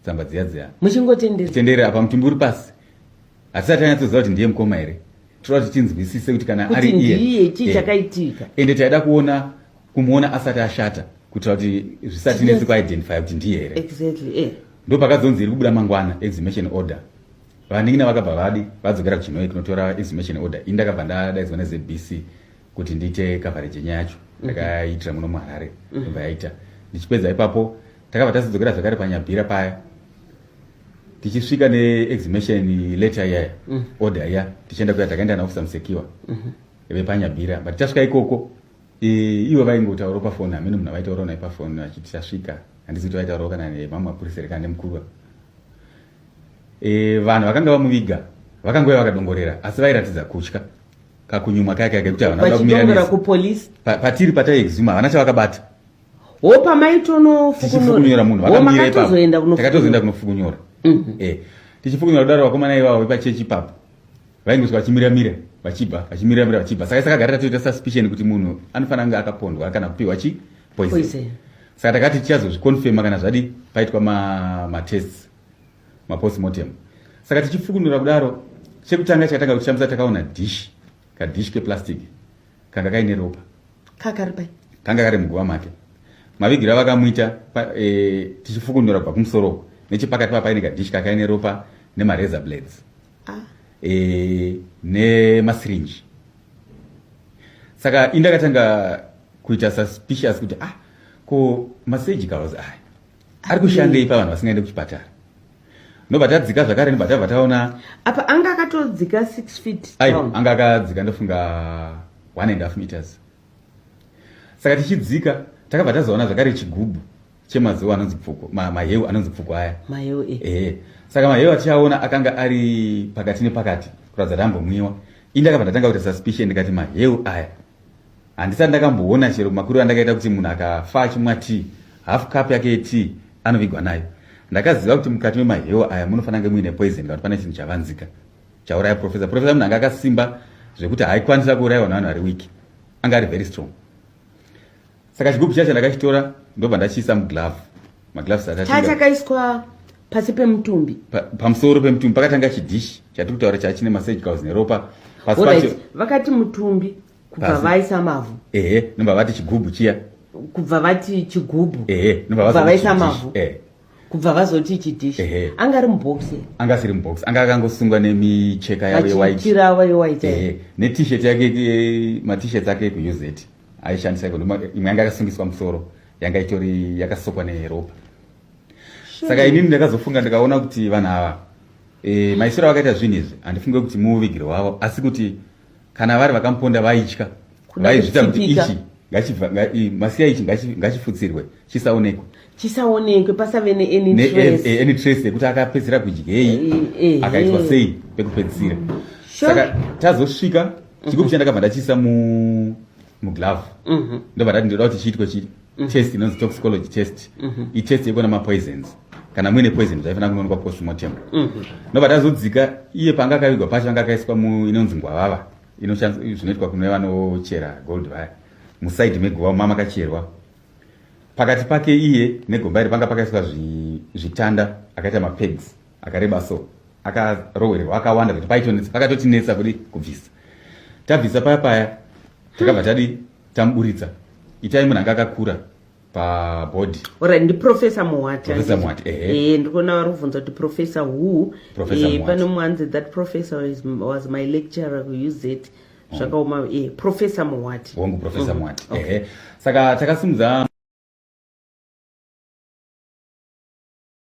Tsamba dziya dziya. Muchingotenderera. Tenderera apa mutumbi uri pasi. Hatisati tanyatsoziva kuti ndiye mukoma here. Toda kuti tinzwisise kuti kana ari iye. Ndiye chii chakaitika. Ende taida kuona kumuona asati ashata kuitira kuti zvisatinetsi kuidentify kuti ndiye here. Exactly. Eh. Ndopakazonzi iri kubuda mangwana exhumation order. Vanin'ina vakabva vadi vadzokera kuChinhoyi kunotora exhumation order. Ini ndakabva ndadaidzwa neZBC kuti ndiite coverage yenyaya yacho. Ndakaitira muno muHarare. Ndobva yaita. Ndichipedza ipapo takabva tazodzokera zvakare paNyabhira paya. Tichisvika neexhumation letter iyaya, order iya, tichienda kuya takaenda naofficer Musekiwa vepaNyabhira. But tasvika ikoko ivo vaingotaurawo pafoni, hameno munhu avaitaurawo naye pafoni vachiti tasvika. Handisi kuti vaitaurawo kana nemamwe mapurisa here kana nemukuru. Vanhu vakanga vamuviga vakangouya vakadongorera, asi vairatidza kutya kakunyumwa kaya kaya kekuti havana kuda kumira Vachidongora kupolisi? Patiri pataiexhuma havana chavakabata. Ho, pamaitonofukunyora munhu vakamira ipapo, takatozoenda kunofukunyora. Tichifukunyora kudaro, vakomana ivavo vepachechi ipapo vaingosvika vachimiramira vachibva, vachimiramira vachibva. Saka sakagara tatoita suspicion kuti munhu anofanira kunge akapondwa kana kupiwa chi poison. Saka takati tichazozviconfirma kana zvadi paitwa matests, mapostmortem. Saka tichifukunura kudaro, chekutanga chakatanga kutishamisa, takaona dish, kadish keplastic kanga kaine ropa. Kakari pai? Kanga kari muguva make, mavigiro avakamuita. Tichifukunura kubva kumusoro, nechepakati pa paine kadish kakaine ropa nemarazor blades nemasirinji. Saka indakatanga kuita suspicious kuti, ah, ko masurgicals aya ari kushandei pavanhu vasingaende kuchipatara? Ndobva tadzika zvakare, ndobva tabva taona Apa anga akatodzika 6 feet Ai down? Anga akadzika, ndofunga 1.5 meters. Saka tichidzika takabva tazoona zvakare chigubhu chemazuva anonzi pfuko, maheu anonzi pfuko aya. Maheu, eh. Ehe. Saka maheu atichaona akanga ari pakati nepakati kuratidza kuti ambomwiwa. Ini ndakabva ndatanga kuita suspicion, ndikati maheu aya handisati ndakamboona chero makuru andakaita kuti munhu akafa achimwa tea, half cup yake yetea anovigwa nayo. Ndakaziva kuti mukati memaheu aya munofanira kunge muine poison kana kuti pane chinhu chavanzika chauraya professor. Professor munhu anga akasimba zvekuti haaikwanisa kuurayiwa nevanhu vari weak, anga ari very strong. Saka chigubhu chacho ndakachitora, ndobva ndachiisa muglove, magloves atatenga. Chachakaiswa pasi pemutumbi? Pamusoro pemutumbi pakatanga chidhishi chatiri kutaura chachine masurgicals neropa pasi pacho. Vakati mutumbi, kubva Pasi. vaisa mavhu. Ehe, nobva vati chigubhu chiya. Kubva vati chigubhu. Ehe, nobva Kubva vazoti vaisa chidhishi. mavhu. Kubva vazoti chidhishi. Ehe. Anga ari mubhokisi? Anga asiri mubox, anga akangosungwa nemicheka yavo yewhite. Vachitira avo yewhite. Ehe, net-shirt yake, mat-shirts ake ekuUZ aishandisa iko. Imwe yanga yakasungiswa musoro, yanga itori yakasokwa neropa. Saka inini ndakazofunga, ndikaona kuti vanhu ava, maisiro avakaita zvinhu izvi, handifunge kuti muvigiro wavo, asi kuti kana vari vakamuponda vaitya, Kuda vaizviita kuti kutsipika. ichi masiya ichi ngachifutsirwe chisaonekwe. Chisaonekwe, pasave neany trace. Any trace yekuti akapedzisira kudyei, akaitwa sei pekupedzisira. Saka tazosvika, chigubhu chandakabva ndachiisa muglove, ndobva ndati ndoda kuti chiitwe chi test inonzi toxicology test, itest yekuona mapoisons. Kana muine poison zvaifanira kunoonekwa postmortem. Ndobva tazodzika, iye panga akavigwa pacho anga akaiswa mu inonzi ngwavava, zvinoitwa kune vanochera gold vaya, musaidi meguva mama makacherwa. Pakati pake iye negomba iri panga pakaiswa zvitanda akaita mapegs akareba, so akarowererwa akawanda kuti paitonetsa, pakatotinetsa kudi kubvisa. Tabvisa paya paya, takabva tadi tamuburitsa. Itai munhu anga akakura pabhodhi. Alright, ndiProfessor Muhwati. Professor Muhwati, ehe. Eh, ndikuona vari kubvunza kuti professor who. Professor Muhwati. Pane mwanzi, "That professor was my lecturer kuUZ." Zvakaoma. Professor Muhwati. Hongu, Professor Muhwati, ehe. Saka takasimudza